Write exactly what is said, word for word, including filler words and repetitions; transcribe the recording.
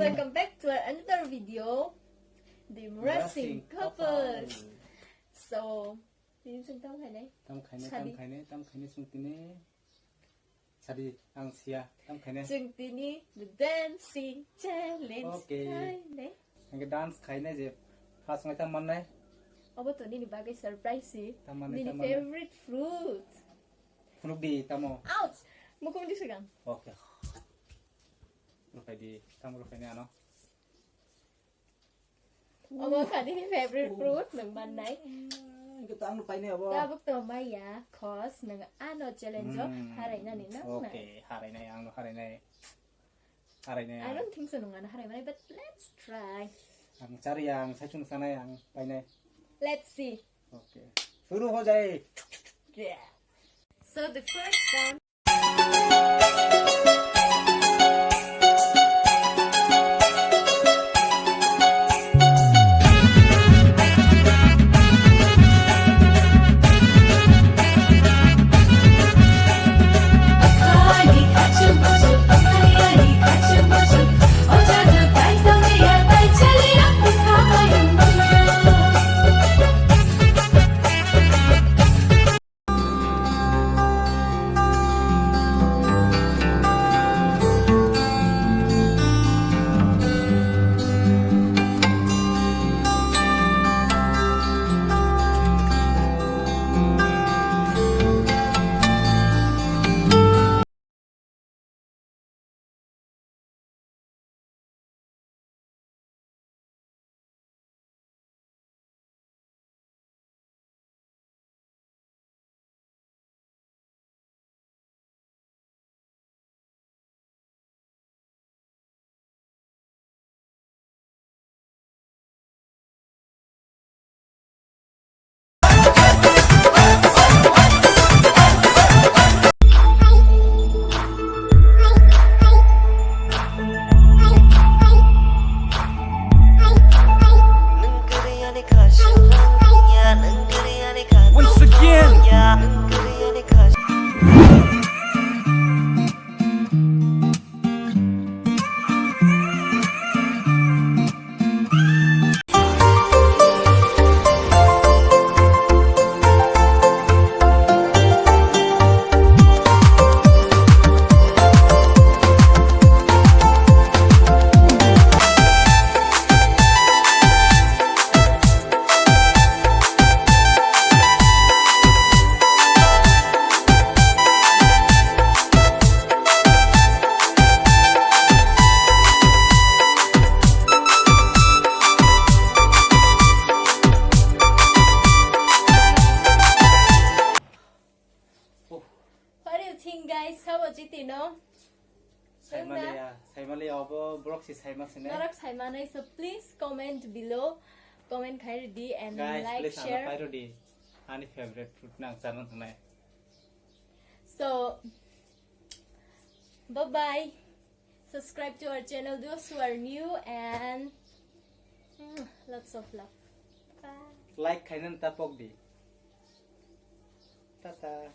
Welcome back to another video. The Murasing couples. So, tini chwng tam khainai? Tam khainai, tam Sadi. Khainai, tam khainai chwng tini. Sadi, ang siya, tam khainai. Chwng tini the dancing challenge. Okay. Khainai. Ang dance khainai je first ngai tam mannai. Obo to nini bagwi surprise si. Tam mannai, nini tam mannai. Favorite fruit. Phunuk di, tamo. Ouch! Mukhung di swigang. Okay. Rupai di, tamo rupai ni ano. Omo kha nini favorite fruit, nwng mannai. Hwnkhe to ang rupai ni abo. Tabuk to maya, cause nwng ano challenge o Hmm. Harai nani nang na. Okay, harai nai, ang no harai nai. Harai nai I ang. Don't think so, nwng ano harai manai, but let's try. Ang chari ang, saichung sanai ang, painai. Let's see. Okay. Shuru ho jaye. Yeah. So the first round. Once again. What do you think, guys? Sabo jiti no? Saimaliya, saimaliya obo borok si saima sini. Norok saimanai, so please comment below. Comment khai ridi and guys, like, please, share. Ano pairodi. Ani favorite fruit nang chana thangnai. So, bye bye. Subscribe to our channel, those who are new, and, mm, lots of love. Bye. Like khainani ta pok di. Tata.